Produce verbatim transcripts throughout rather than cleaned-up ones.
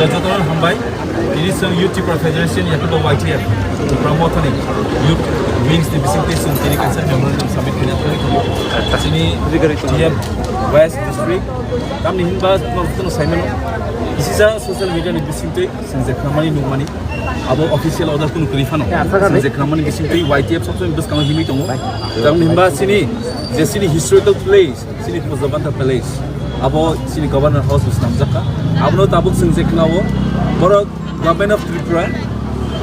Jotono hambai, tini chwng Youth Tipra Federation, yakho Y T F, Tipra Mothani Youth Wings ni bisingtwi chwng tini kaisa memorandum submit khaina thangwi tongo. Chini T M West District, tamni hinba norok jotono saimano, kisisa social media ni bisingtwi chwng je khamani nukmani, abo official order kunu kwrwi phano, chwng je khamani bisingtwi Y T F sokchoni bwskango himwi tongo. Tamni hinba chini, je chini historical place, chini Pujabanta Palace, abo chini Governor House bo swnamjak kha. Abono tabuk chwng je khwnao, borok Government of Tripura,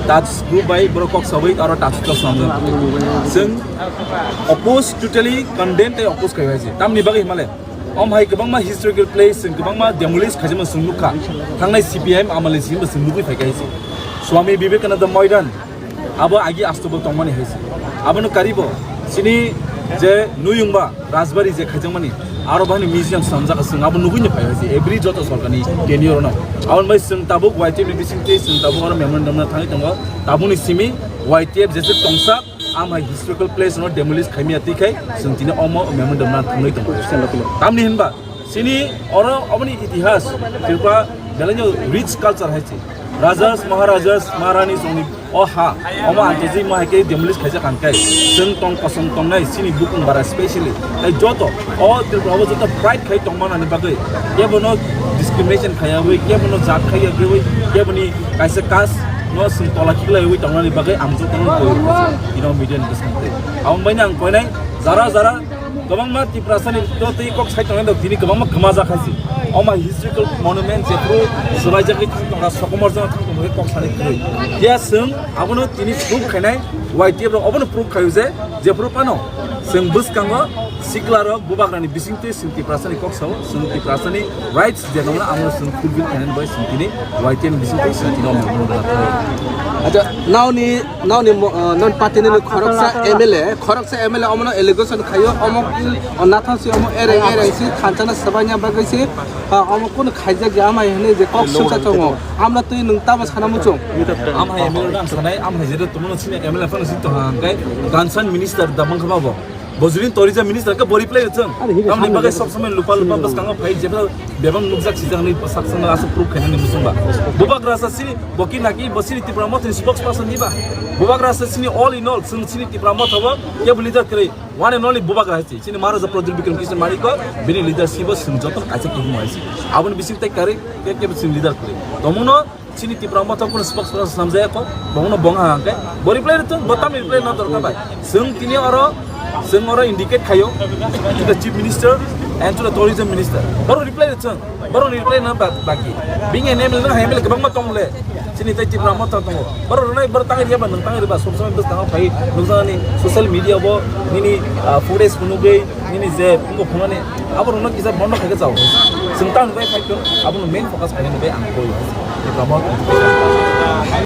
Taj Group bai borok kok sawi aro Taj Hotel swnamjak. Chwng oppose, totally condemn tei oppose kaiwi se. Tamni bagwi himale, om hai kwbangma historical place chwng kwbangma demolish khaijama chwng nukha. Thangnai C P I M amale sini bo chwng nugwi phaikha se. Swami Vivekananda Maidan, abo agi astobo tongmani hai se. Abono karibo chini je nuyungba Rajbari je khaijakmani, aro bani museum swnamjak chwng abo nugwi ni phai hai se. Every joto sorkarni tenure no. Aboni bai chwng tabuk Y T F ni bisingtwi chwng tabuk aro memorandum no thangwi tongo. Tabukni simi Y T F jese tongsa, am hai historical place no demolish khaimya twi khai chwng tini omo memorandum no thangwi tongo. Tamni hinba, chini oro oboni itihas, Tripura belai no rich culture hai se. Rajas, Maharajas, Maharani songni o ha, omo ang tejwi mo hai khe demolish khaijak ang khe. Chwng tong kosom tongnai chini bukung bara specially. Tai joto o Tripura o joto pride khai tongmani bagwi kebono discrimination khaiyawi, kebono jat khaiyawi, keboni kaisa caste no chwng tola khiklaiwi tongnani bagwi ang jotono koi ino media ni bwskango tei. Aboni baino ang koinai jara jara kwbangma Tiprasani totwi kok sai tongnai dok, tini kwbangma kwmajak hai se. Oma historical monument jephru swbaijagwi thang tongra, sokomorjak thang tongmani kok sani kwrwi. Phiya chwng abono tini proof khainai Y T F rok, obono proof khaio je jephru phano chwng bwskango sikla rok bubagrani bisingtwi chwng Tiprasani kok sao, chwng Tiprasani rights je dongna amo chwng fulfill khainani bai chwng tini Y T F ni bisingtwi chwng tini omo. Acha, naoni Nokni mo-, ah, nokni party ni khoroksa M L A, khoroksa M L A omono allegation khaio, omo, o nathang si omo ereng ereng si khanchana swbaina bagwi si, ah, omo kunu khaijak ya amai hwnwi je kok swngsa tongo. Amla twi nwng tamo sana muchung. Am hai M L A dang sanai, am hai jere tumono sini M L A phano si tongo hwnkhe concern minister da mangkha bo. Bojring tourism minister ke bo reply rwchwng. Tamni bagwi sob somoi lupa lupa bwskango phai jebra bebang nukjak sijak ni bwsak songno aswk proof khainani muchungba. Bubagra sa sini boki naki bo sini Tipra Mothani spokesperson diba. Bubagra sa sini all in all chwng sini Tipra Motha bo kebo leader kwrwi. One and only Bubagra hai si. Sini Maharaja Pradyut Bikram Kishore Manik ko bini leadership bo chwng joto kaisa kuhumo hai si. Aboni bising tai kwrwi ke kebo chwng leader kwrwi. Tomungno Chini Tipra Motha kunu spokesperson snamjaya kok, bono bongha hangke, bo reply rwtwng, bo tamni reply no dorkar bai. Chwng tini oro, chwng oro indicate khaio, to the Chief Minister and to the Tourism Minister. Boro reply rwtwng, boro reply no ba-, baki. Being an M L A, no M L A kwbangma tong le. Chini tei Tipra Motha tongo. Boro rwnai, boro tangri ya ba, nwng tangri ba, sob somoi bwskango phai, nukjaknani social media bo, nini, ah, footage phunugwi, nini je phungo phunani, abo rokno kisa bondo khaikhe chao. Chwng tang bai khai tong, abono main focus khainani bai ang koi. Tipra Motha.